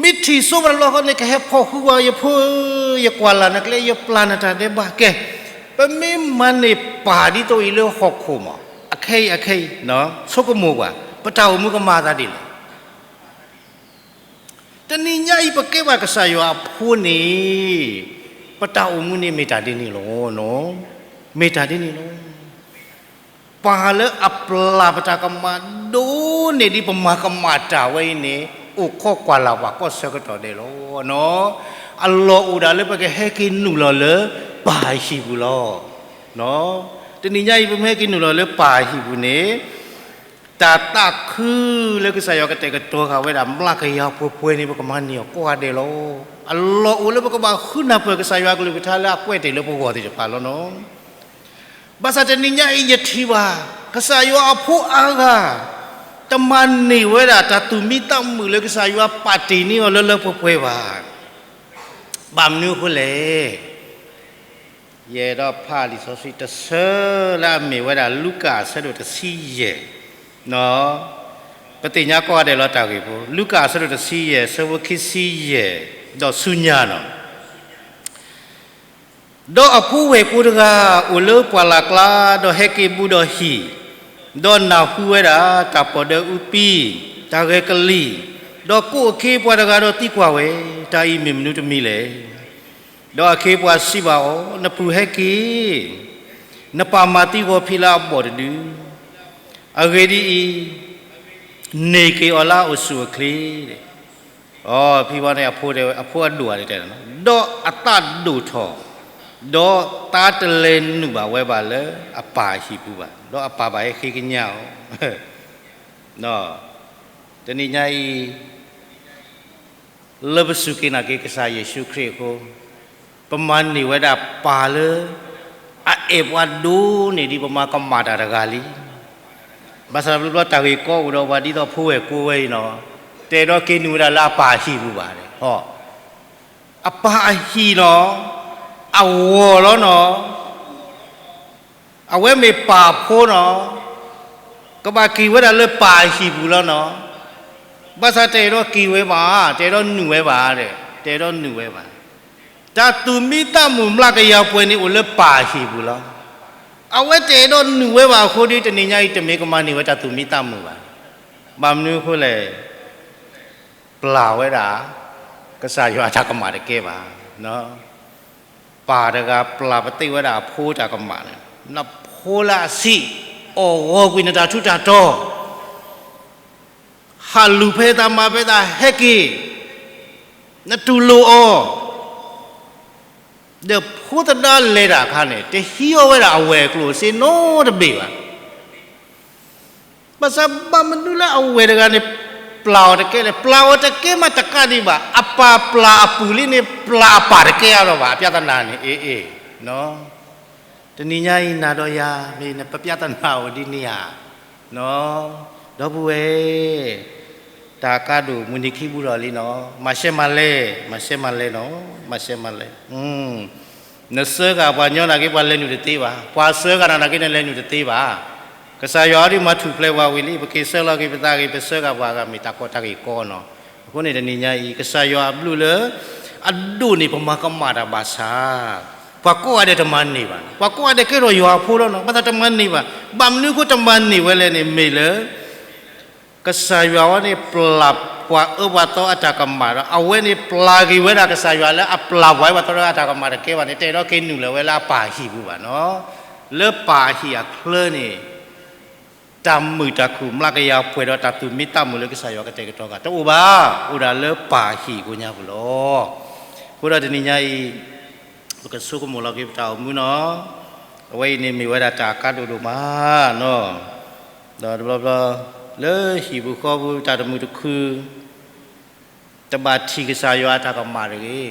မ့ၢ်ထံၣ်စိပှၤတဘျီဃီန့ၣ် ကဟဲဖီၣ်ဃုာ်ပှၤ ယဖိဧၢ, ယကွၢ်လၢ်နကျဲ ယပျၢ်နတၢ်ဒဲးဘးကဲ, ပမ့ၢ်မၤန့ၢ်ပၢ်ဒ်သိးအံၤလၢဟီၣ်ခိၣ်မး, အခဲအံၤအခဲအံၤ, ဆိကမိၣ်ကွၢ် ပတၢ်အိၣ်မူကမၤသးဒ်လဲၣ် တနံၤညါအံၤ ပကဲဘၣ်ကစၢ်ယွၤအဖိန့ၣ်, ပတၢ်အိၣ်မူန့ၣ်မ့ၢ်တၢ်ဒ်န့ၣ်လီၤ. မ့ၢ်တၢ်ဒ်န့ၣ်လီၤ. ပၢ်လၢအပျၢ်ပတၢ်ကမၣ်ဒိၣ်န့ၢ်ဒံး ပမၤကမၣ်တၢ်ဝဲအံၤန့ၣ် အိၣ်ခိးကွၢ်လၢ်ပှၤကိးဆၢကတီၢ်ဒဲးလီၤ. အလီၢ်အိၣ်ဒၣ်လၢပကဟဲက့ၤနုာ်လီၤလၢပၢ်အဟံၣ်ပူၤလီၤ. တနံၤညါအံၤ ပမ့ၢ်ဟဲက့ၤနုာ်လီၤလၢပၢ်အဟံၣ်ပူၤန့ၣ် တၢ်သးခုလၢကစၢ်ယွၤကတဲာ်ကတီၤဃာ်ဝဲဒၣ် မျးကယၤပှဲၤပှဲၤန့ၣ် ပကမၤန့ၢ်အီၤကိးဂၤဒဲးလီၤ. အလီၢ်အိၣ်လၢပကဘၣ်ဃုနၢ်ပၢၢ်ကစၢ်ယွၤအကလုၢ်ကထါလၢအကွဲးတ့ၢ်လၢပဂီၢ်သ့ၣ်တဖၣ်လီၤနီၤ. ဘၣ်ဆၣ်တနံၤညါအံၤယထံၣ်ဘၣ် ကစၢ်ယွၤအဖိအါဂၤ တမၤန့ၢ်ဝဲဒၣ်တၢ်သူၣ်မံသးမုာ်လၢကစၢ်ယွၤပာ်တ့ၢ်န့ၢ်အီၤလၢလၢပှဲၤပှဲၤဘၣ်. ဘၣ်မနုၤအဃိလဲၣ်. ယအဲၣ်ဒိးဖးလံာ်စီဆှံတဆၢလၢအမ့ၢ်ဝဲဒၣ် လူၤကၣ်အဆၢဒိၣ်တဆံယဲၢ်, ပသ့ၣ်ညါကိးဂၤဒဲးလီၤတၢ်ဂ့ၢ်ဖိ, လူၤကၣ်အဆၢဒိၣ်တဆံယဲၢ် အဆၢဖိခံဆံယဲၢ် ဒီးဆူညါနီၤ. ဒီးအဖိဝဲၢ်ကိတဂၤ အိၣ်လၢပှၢ်လၢ်ကျါ ဒီးဟဲက့ၤဘူးဒီးဟံၣ်, ဒီးနၢ်ဟူဝဲဒၣ် တၢ်ပီၣ်ဒၢအူပံ, တၢ်ဂဲၤကလံၣ်, ဒီးကိးအခ့အပှၤတဂၤဒီးသံကွၢ်ဝဲ, တၢ်အံၤမ့ၢ်မနုၤတမံၤလဲၣ်. ဒီးအခ့အပှၤစံးဘၣ်အီၤ, နပုၢ်ဟဲက့ၤ, နပၢ်မၤသံဂီၤဖံးလၢအဘီၣ်တဒု, အဂ့ၢ်ဒ်အံၤ, န့ၢ်က့ၤအီၤလၢအအိၣ်ဆူၣ်အိၣ်ချ့ အဖံဘီန့ၣ် အဖိအဒိၣ်ဧါတဲ, ဒီးအသးဒိၣ်ထီၣ်, ဒီးသးတလဲၤနုာ်ဘၣ်ဝဲဘၣ်လၢအပၢ်အဟံၣ်ပူၤဘၣ်, ဒီးအပၢ်ဘၣ်ဟဲဃ့ကညးအီၤ. တနံၤညါအံၤ လၢပစူၢ်က့ၤနာ်က့ၤကစၢ်ယ့ၣ်ၡူးခရံာ်အဃိ, ပမၤန့ၢ်ဝဲဒၣ်ပၢ်လၢ အအဲၣ်ပှၤဒိၣ်န့ၢ်ဒံး ပမၤကမၣ်တၢ်တဂၤလံ. ဘၣ်ဆၣ်တဘျီဘျီတၢ်ဂ့ၢ်ကီအိၣ်ဒီးပှၤဒ်သိးဖိဝဲၢ်ကိဝဲအံၤနီၤ, တအဲၣ်ဒိးက့ၤနုာ်ဝဲဒၣ်လၢအပၢ်အဟံၣ်ပူၤဘၣ်. အပၢ်အဟံၣ်နီၤ, အဂီၢ်လီၤနီၤ, အဝဲမ့ၢ်ပၢ်ဖိနီၤ, ကဘၣ်က့ၤဝဲဒၣ်လၢပၢ်အဟံၣ်ပူၤလီၤနီၤ. ဘၣ်ဆၣ်တအဲၣ်ဒိးက့ၤဝဲဘၣ်, တအဲၣ်ဒိးနုာ်ဝဲဘၣ်, တအဲၣ်ဒိးနုာ်ဝဲဘၣ်. တၢ်သူၣ်မံသးမုာ်မျးကယၤပှဲၤန့ၣ်အိၣ်လၢပၢ်အဟံၣ်ပူၤလီၤ. အဝဲတအဲၣ်ဒိးနုာ်ဝဲဘၣ်အဃိဒီး တနံၤညါအံၤတမ့ၢ်ကမၤန့ၢ်ဝဲတၢ်သူၣ်မံသးမုာ်ဘၣ်. ဘၣ်မနုၤအဃိလဲၣ်. ပျၢ်ဝဲဒၣ် ကစၢ်ယွၤအတၢ်ကမၣ်တကဲဘၣ်. ပၢ်တဂၤပျၢ်ပသ့ဝဲဒၣ်အဖိတၢ်ကမၣ်န့ၣ်, နဖိလၢအဆံး, အီၣ်ဂီၤကွံာ်နတၢ်ထူးတၢ်တီၤ, ဟးလူၤဖဲသးမၤဖဲသးဟဲက့ၤ, နတူၢ်လိာ်အီၤ, ဒီးဖိသဒါလဲၤတၢ်အခါန့ၣ် တဟံးအီၣ်ဝဲဒၣ်အဝဲၢ်အကျိၣ်စ့ နီတဘ့ၣ်ဘၣ်. ဘၣ်ဆၣ်ဘၣ်မနုၤလၢအဝဲၢ်တဂၤန့ၣ် ပျၢ်အီၤတကဲလဲၣ်. ပျၢ်အီၤတကဲမးတကးဒံးဘၣ်. အပၢ်ပျၢ်အပုၢ်လံန့ၣ် ပျၢ်အပၢ်တကဲအါလီၤဘၣ်. အပြဿနာန့ၣ် အ့ၣ်အ့ၣ်, တနံၤညါအံၤ နၤဒီးယၤ မ့ၢ်ပပြဿနာအိၣ်ဒ်န့ၣ်ဧါ. ဒီပုၢ်ဝဲၢ်, တၢ်ကါဒိၣ်မုၢ်နံၤခံဘူးထီၣ်လံနီၤ. မၤရှဲမၤလဲ, မၤရှဲမၤလဲနီၤ, မၤရှဲမၤလဲ. နစၢဃာ်ပှၤညီနာ်က့ ပှၤလဲၤနုာ်တသ့ဘၣ်. ပှၤစၢဃာ်နၤနာ်က့ နလဲၤနုာ်တသ့ဘၣ်. ကစၢ်ယွၤအံၤဒုးမၤထူၣ်ဖျဲးပှၤဝံၤလံ. ပက့ၤဆၢလီၤက့ၤပသးဂ့ၤ, ပစၢဃာ်ပှၤဂၤ မ့ၢ်တၢ်ကီတၢ်ဂ့ၢ်ကီနီၤ. အဃိန့ၣ်တနံၤညါအံၤ ကစၢ်ယွၤအဘျုးလၢ အဒိၣ်န့ၢ်ပမၤကမၣ်တၢ်ဘၣ်ဆၣ်, ပှၤကိးဂၤဒဲးတမၤန့ၢ်ဘၣ်. ပှၤကိးဂၤဒဲးကဲထီၣ်ယွၤအဖိလီၤနီၤ. ဘၣ်ဆၣ်တမၤန့ၢ်ဘၣ်. ဘၣ်မနုၤအဃိတမၤန့ၢ်ဝဲလဲၣ်န့ၣ် မ့ၢ်လၢ ကစၢ်ယွၤဝဲန့ၣ် ပျၢ်ပှၤအၢပှၤသီအတၢ်ကမၣ်ဒီး အဝဲန့ၣ်ပျၢ်က့ၤဝဲဒၣ်ကစၢ်ယွၤလၢအပျၢ်ပှၤအၢပှၤသီအတၢ်ကမၣ်တကဲဘၣ်န့ၣ် တအဲၣ်ဒိးက့ၤနုာ်လီၤဝဲလၢအပၢ်အဟံၣ်ပူၤဘၣ်နီၤ. လၢပၢ်အဟံၣ်အချၢန့ၣ် တၢ်မုာ်တၢ်ခုၣ်မျးကယၤပှဲၤဒီးတၢ်သူၣ်မံသးမုာ်လၢကစၢ်ယွၤကတဲာ်ကတီၤဂၤ တအိၣ်ဘၣ်, အိၣ်ဒၣ်လၢပၢ်အဟံၣ်အဃိညါပူၤလီၤ. အဃိဒီးတနံၤညါအံၤ ပကဆိကမိၣ်လီၤက့ၤပတၢ်အိၣ်မူနီၤ, အဝဲအံၤန့ၣ်မ့ၢ်ဝဲဒၣ်တၢ်အကါဒိၣ်ဒိၣ်မးနီၤ, ဒီးတဘျီဘျီ လၢဟံၣ်ပူၤဃီပူၤတၢ်တမုာ်တခု တဘၣ်ထံၣ်ကစၢ်ယွၤအတၢ်ကမၣ်တဂ့ၤ,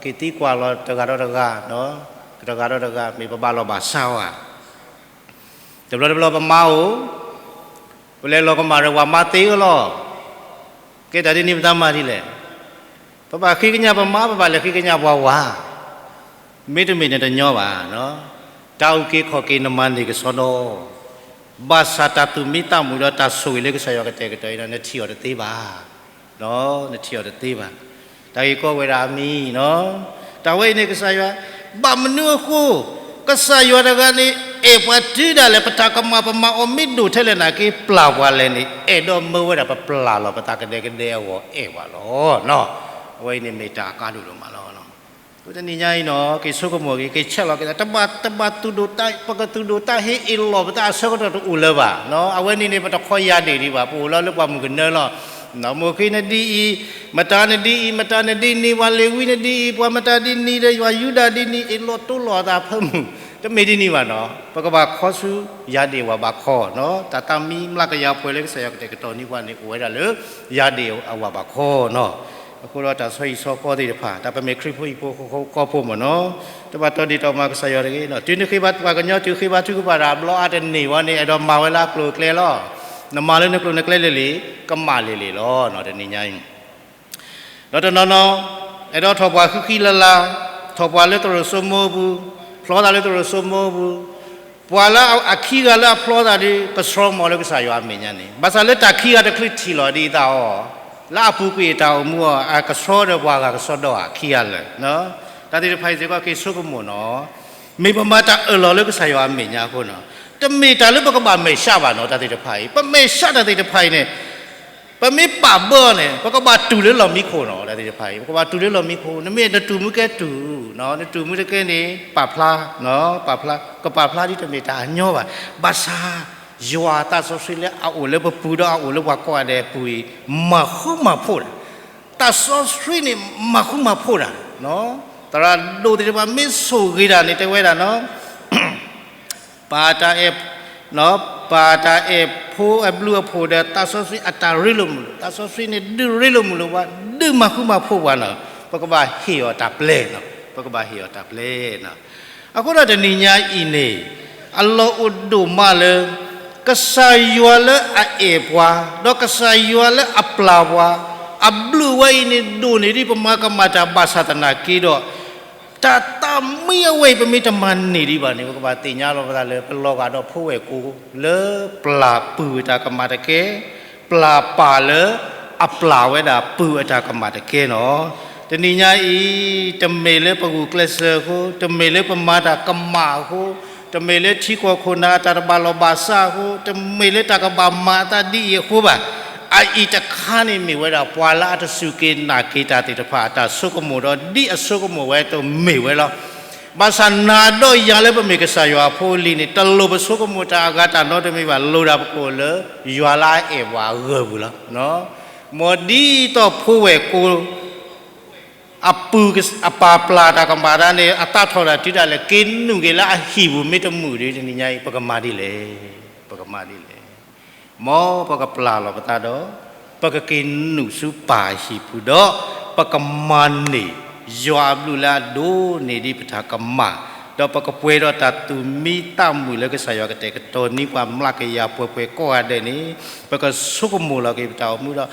က့ၤသံကွၢ်လီၤတဂၤဒီးတဂၤ, တဂၤဒီးတဂၤ မ့ၢ်ပဘၣ်လီၢ်ဘၣ်စးဧါ, တဘျီတဘျီပမါအိၣ်, ပလဲၤလီၤကမၣ်ဒီးပှၤမါသ့အလီၢ်, ကဲတၢ်ဒ်န့ၣ်ပသးမၤဒ်လဲၣ်, ပဘၣ်ဃ့ကညးပမါ ပဘၣ်လဲၤဃ့ကညးပှၤဝၤ မ့တမ့ၢ်န့ၣ်တညီဘၣ်, တၢ်အုၣ်က့ၤခီၣ်က့ၤနမၤန့ၢ်ကစီဒီ, ဘၣ်ဆၣ်တၢ်သူၣ်မံသးမုာ်ဒီးတၢ်ဆိၣ်ဂ့ၤလၢကစၢ်ယွၤကတဲာ်ကတီၤအံၤဒီး နထံၣ်အီၤတသ့ဘၣ်, နထံၣ်အီၤတသ့ဘၣ်, တၢ်ဂ့ၢ်ကီဝဲဒၣ်အမံၤနီၤ, တၢ်ဝဲအံၤန့ၣ်ကစၢ်ယွၤ, ဘၣ်မနုၤအဃိ, ကစၢ်ယွၤတဂၤန့ၣ် အဲၣ်ပှၤတုၤဒၣ်လဲာ် ပတၢ်ကမၣ်ပမၤအီၤမ့ၢ်ဒိၣ်ထဲလဲၣ်နာ်က့ ပျၢ်ပှၤလဲၣ်န့ၣ် အဲၣ်ဒိးမၢဝဲဒၣ်ပပျၢ်လီၤပသးကဒဲကဒဲအဂီၢ်အဲၣ်ပှၤလီၤ, အဝဲအံၤန့ၣ်မ့ၢ်တၢ်အကါဒိၣ်ဒိၣ်မးလီၤ. တနံၤညါအံၤနီၤ က့ၤဆိကမိၣ်က့ၤ က့ၤဆဲးလီၤက့ၤ တဘၣ်သူၣ်ဒိၣ်တၢ် ပကသူၣ်ဒိၣ်တၢ်ဟ့ၣ်အ့ၣ်လိာ်ပသးအဆၢကတီၢ်တအိၣ်လၢၤဘၣ်, အဝဲန့ၣ်န့ၣ် ပတခီယၤဒ့ၣ်ဒံးဘၣ် ပအိၣ်လီၤလၢပှၢ်မုၢ်ကနၢလီၤ, မိၢ်ဃ့နဒ်အံၤ, မတၤနဒ်အံၤ, မတၤနဒ်န့ၣ်, ပှၤလ့ၤဝံနဒ်အံၤ, ပှၤမတၤဒ်န့ၣ်ဒီး ယွၤယူဒၤဒ်န့ၣ် အ့ၣ်လိာ်တိလိာ်အသးဖၢမုၢ်, တမ့ၢ်ဒ်န့ၣ်ဘၣ်နီၤ ပကဘၣ်ခီဆူယၤဒ့ၣ်အဝၤဘးခီနီၤ, တၢ်သးမံမျးကယၤပှဲၤလၢကစၢ်ယွၤကတဲာ်ကတီၤန့ၢ်ပှၤန့ၣ် အိၣ်ဝဲဒၣ်လၢ ယၤဒ့ၣ်အဝၤဘးခီနီၤ, အဃိဒီးတၢ်ဆီဟံၣ်ဆီဃီသ့ၣ်တဖၣ် တၢ်ပမ့ၢ်ခရံာ်ဖိဟံၣ်ဖိဃီဖိမ့ၢ်နီၤ, တဘၣ်တီဒ့ၣ်တီမၤကစၢ်ယွၤတဂ့ၤ, တုၤနဃ့ဘါထုကဖၣ်ကညီ တုၤဃ့ဘါထုကဖၣ်တၢ်အဘျီအါတန့ၢ်ဝဲန့ၣ် အဲၣ်ဒိးမၤဝဲလၢအကျိၤအကျဲလီၤ, နမၤလၢနကျိၤနကျဲလၢာ်လံ, ကမၣ်လၢာ်လံလီၤ တနံၤညါအံၤ ဒီးတနီၤနီၤ အဲၣ်ဒိးထီၣ်ပှၢ်ဃံဃံလၤလၤ, ထီၣ်ပှၢ်လၢသရိာ်စိမိပူၤ, ဖျီသးလၢသရိာ်စိမိပူၤ, ပှၤလၢအခံဂၤလၢအဖျီသးဒီး ပဆှီမီၤလၢကစၢ်ယွၤအမဲာ်ညါန့ၣ် ဘၣ်ဆၣ်လၢတၢ်ခံဂၤတချုးထံၣ်လီၤဒ်အံၤသးအီၤ, လၢအပူၤကွံာ်အတၢ်အိၣ်မူအီၤ အကဆှီဒီးပှၤဂၤကဆှီဒီးအခံဂၤလၢာ်, တၢ်သ့ၣ်တဖၣ်အံၤစ့ၢ်ကီးက့ၤဆိကမိၣ်နီၤ, မ့ၢ်ပမၤတၢ်အၢၣ်လီၤလၢကစၢ်ယွၤအမဲာ်ညါအဃိနီၤ, တမ့ၢ်တၢ်လၢပကဘၣ်မဲာ်ဆှးဘၣ်နီၤ တၢ်သ့ၣ်တဖၣ်အံၤ ပမဲာ်ဆှးတၢ်သ့ၣ်တဖၣ်အံၤန့ၣ် ပမ့ၢ်ပာ်ဘၢအီၤန့ၣ် ပကဘၣ်တူၢ်လၢလီၢ်မံခိၣ်နီၤ တၢ်သ့ၣ်တဖၣ်အံၤ ပကဘၣ်တူၢ်လၢလီၢ်မံခိၣ် နမ့ၢ်နတူၢ်မူကဲတူၢ်, နတူၢ်မူတကဲန့ၣ် ပာ်ဖျါ, ပာ်ဖျါ, ကပာ်ဖျါဒ်တမ့ၢ်တၢ်အညီဘၣ်, ဘၣ်ဆၣ် ယွၤသးစီဆှံလၢအအိၣ်လၢပပူၤဒီးအအိၣ်လၢပှၤကိးဂၤဒဲးအပူၤအံၤ မၤဃူမၤဖိးတၢ်, သးစီဆှံန့ၣ် မၤဃူမၤဖိးတၢ်, သရၣ်ဒိၣ်သ့ၣ်တဖၣ်မ့ၢ်ဆိၣ်ဂ့ၤတၢ်န့ၣ် တဲဝဲဒၣ်နီၤ ပာ်တၢ်အဲၣ်, ပာ်တၢ်အဲၣ်ဖိအဘျုးအဖှိၣ်ဒီးသးစီဆှံအတၢ်ရ့လိာ်မုာ်လိာ်, သးစီဆှံန့ၣ်ဒုးရ့လိာ်မုာ်လိာ်ပှၤ, ဒုးမၤဃူမၤဖိးပှၤနီၤ, ပကဘၣ်ဟ့ၣ်အီၤတၢ်ပျဲနီၤ, ပကဘၣ်ဟ့ၣ်အီၤတၢ်ပျဲနီၤ. အဃိဒီးတနံၤညါအံၤန့ၣ် အလီၢ်အိၣ်ဒိၣ်မးလၢ ကစၢ်ယွၤလၢအအဲၣ်ပှၤ ဒီးကစၢ်ယွၤလၢအပျၢ်ပှၤ, အဘျုးဝဲအံၤန့ၣ်ဒိၣ်န့ၢ်ဒံးပမၤကမၣ်တၢ်ဘၣ်ဆၣ်သနာ်က့ဒီး တၢ်သးမံအဝဲအံၤ ပမ့ၢ်တမၤန့ၢ်ဒံးဘၣ်န့ၣ် ပကဘၣ်သ့ၣ်ညါလီၤပသးလၢ ပလီၤဂာ်ဒီးဖိဝဲၢ်ကိလၢပျၢ်ပုၢ်အတၢ်ကမၣ်တကဲ, ပျၢ်ပၢ်လၢအပျၢ်ဝဲဒၣ်ပုၢ်အတၢ်ကမၣ်တကဲနီၤ. တနံၤညါအံၤ တမ့ၢ်လၢပဂုာ်ကျဲးစၢးအဃိ, တမ့ၢ်လၢပမၤတၢ်ကမၣ်အဃိ, တမ့ၢ်လၢထံကီၢ်ခိၣ်နၢ်အတၢ်တဘၣ်လီၢ်ဘၣ်စးအဃိ, တမ့ၢ်လၢတၢ်ကဘၣ်မၤအသးဒ်အံၤအဃိဘၣ်. အအံၤတခါန့ၣ်မ့ၢ်ဝဲဒၣ် ပှၤလၢအတစူၢ်က့ၤနာ်က့ၤတၢ်သ့ၣ်တဖၣ်အတၢ်ဆိကမိၣ်ဒီး ဒ်အဆိကမိၣ်ဝဲအသိးမ့ၢ်ဝဲလီၤ. ဘၣ်ဆၣ်နၤဒီးယၤလၢပမ့ၢ်ကစၢ်ယွၤအဖိအလံၤန့ၣ် တလိၣ်ပဆိကမိၣ်တၢ်အဂၤတၢ်နီတမံၤဘၣ်, လိၣ်ဒၣ်ပကိၣ်လၢယွၤလၢအအဲၣ်ပှၤအဂၢၢ်ပူၤလီၤ. မ်ဒ်သိးဖိဝဲၢ်ကိ အပုၢ်အပၢ်ပျၢ်တၢ်ကမၣ်တၢ်န့ၣ် အသးထီၣ်တၢ်တုၤဒၣ်လဲာ် က့ၤနုာ်က့ၤလၢအဟံၣ်ပူၤမ့ၢ်တမုာ်ဒီး တနံၤညါအံၤ ပကမၤဒ်လဲၣ်, ပကမၤဒ်လဲၣ်. မ်ပကပျၢ်လီၤပသးဒီး ပကက့ၤနုာ်ဆူပၢ်အဟံၣ်ပူၤဒီး ပကမၤန့ၢ်ယွၤအဘျုးလၢအဒိၣ်န့ၢ်ဒံးပတၢ်ကမၣ်, ဒီးပကပှဲၤဒီးတၢ်သူၣ်မံသးမုာ်လၢကစၢ်ယွၤကတဲာ်ကတီၤန့ၢ်ပှၤမျးကယၤပှဲၤပှဲၤကိးဂၤဒဲးန့ၣ် ပကဆိကမိၣ်လီၤက့ၤပတၢ်အိၣ်မူဒီး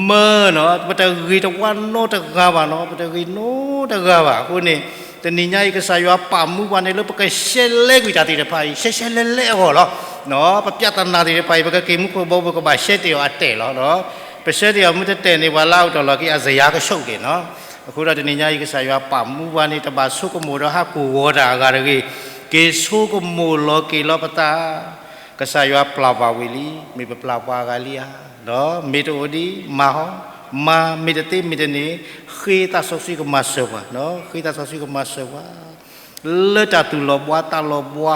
မၢနီၤ ပတဂ့ၤတဝါနီတဂၤဘၣ်နီၤ, ပတဂ့ၤနီတဂၤဘၣ်. အဃိန့ၣ် တနံၤညါအံၤ ကစၢ်ယွၤပာ်မူပှၤန့ၣ် လၢပကရှဲလဲကွံာ်တၢ်သ့ၣ်တဖၣ်အံၤ ရှဲရှဲလဲလဲအဂီၢ်လီၤ. ပပြဿနာသ့ၣ်တဖၣ်အံၤ ပကက့ၤမူခိၣ်ဘီ ပကဘၣ်ရှဲတ့ၢ်အီၤအတဲာ်လီၤ. ပရှဲတ့ၢ်အီၤမ့ၢ်တတဲာ်န့ၣ် ပှၤလၢအအိၣ်တ့ၢ်လီၤက့ၤ အစယါကဆိးက့ၤနီၤ. အဃိဒီးတနံၤညါအံၤ ကစၢ်ယွၤပာ်မူပှၤန့ၣ် တဘၣ်ဆိကမိၣ်ဒီးဟးကိၢ်ဂီၤတၢ်အဂၤတဂ့ၤ, က့ၤဆိကမိၣ်လီၤက့ၤလီၤပသး ကစၢ်ယွၤပျၢ်ပှၤဝံၤလံ, မ့ၢ်ပပျၢ်ပှၤအဂၤလံဧါ, ဒီးမ့ၢ်တအိၣ်ဒံး မၤဟီ, မၤမ့ၢ်တသ့မ့ၢ်တန့ၢ် ဃ့သးစီဆှံကမၤစၢၤပှၤ, ဃ့သးစီဆှံကမၤစၢၤပှၤ. လၢတၢ်သူၣ်လီၤဘှါသးလီၤဘှါ,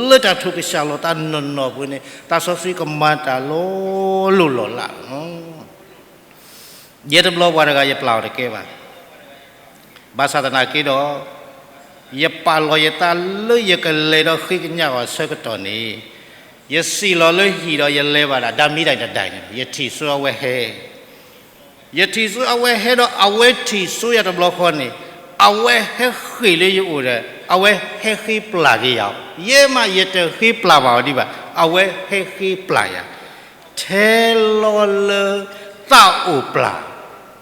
လၢတၢ်ထိၣ်ကစၢ်လီၤသးနီၢ်နီၢ်ပူၤန့ၣ် သးစီဆှံကမၤတၢ်လီၤလိၢ်လီၤလးလီၤ. ယဲတဘျီပှၤတဂၤယပျၢ်အီၤတကဲဘၣ်. ဘၣ်ဆၣ်သနာ်က့ဒီး ယပာ်လီၤယသးလၢယကလဲၤဒီးဃ့ကညးအီၤအဆၢကတီၢ်န့ၣ်, ယစံၣ်လီၤလၢဟံၣ်ဒီးယလဲၤဘၣ်ဒၣ် ဓာတ်မီးတိုင်တဒၣ်န့ၣ် ယထံၣ်ဆူအဝဲဟဲ ယထံၣ်ဆူအဝဲဟဲဒီးအဝဲထံၣ်ဆူယၤတဘျီဃီန့ၣ်, အဝဲဟဲဃ့ၢ်လၢယအိၣ်ဒီး အဝဲဟဲဃ့ပျၢ်က့ၤယၤ, ယဲမးယတဃ့ပျၢ်ဘၣ်အီၤဒံးဘၣ်, အဝဲဟဲဃ့ပျၢ်ယၤ, ထဲလီၤလၢသးအိၣ်ပျၢ်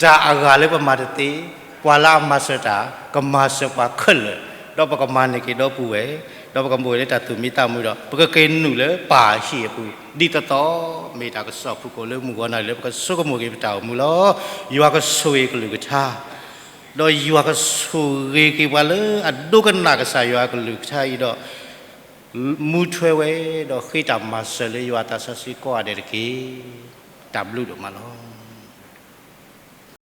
တၢ်အဂၤလၢပမၤတသ့, ပှၤလၢအမၤစၢၤတၢ် ကမၤစၢၤပှၤခဲလၢာ်, ဒီးပကမၤန့ၢ်က့ၤဒီပုၢ်ဝဲၢ်, ဒီးပကမ့ၢ်ဝဲလၢတၢ်သူၣ်မံသးမုာ်ဒီး ပကက့ၤနုာ်လၢပၢ်ဟံၣ်အပူၤ ဒ်သိးသိး, မ့ၢ်တၢ်ကစီၣ်ဖုၣ်ကိာ်လၢမုၢ်ဂီၤနၤလၢပကဆိကမိၣ်က့ၤပတၢ်အိၣ်မူလီၤ. ယွၤကဆိၣ်ဂ့ၤကလုၢ်ကထါ ဒီးယွၤကဆိၣ်ဂ့ၤက့ၤပှၤလၢအဒိကနၣ်ကစၢ်ယွၤကလုၢ်ကထါအံၤဒီး မူထွဲဝဲဒီးဃ့တၢ်မၤစၢၤလၢယွၤအသးစီဆှံကိးဂၤဒဲးတက့ၢ်. တၢ်ဘျုးဒိၣ်မးလီၤ.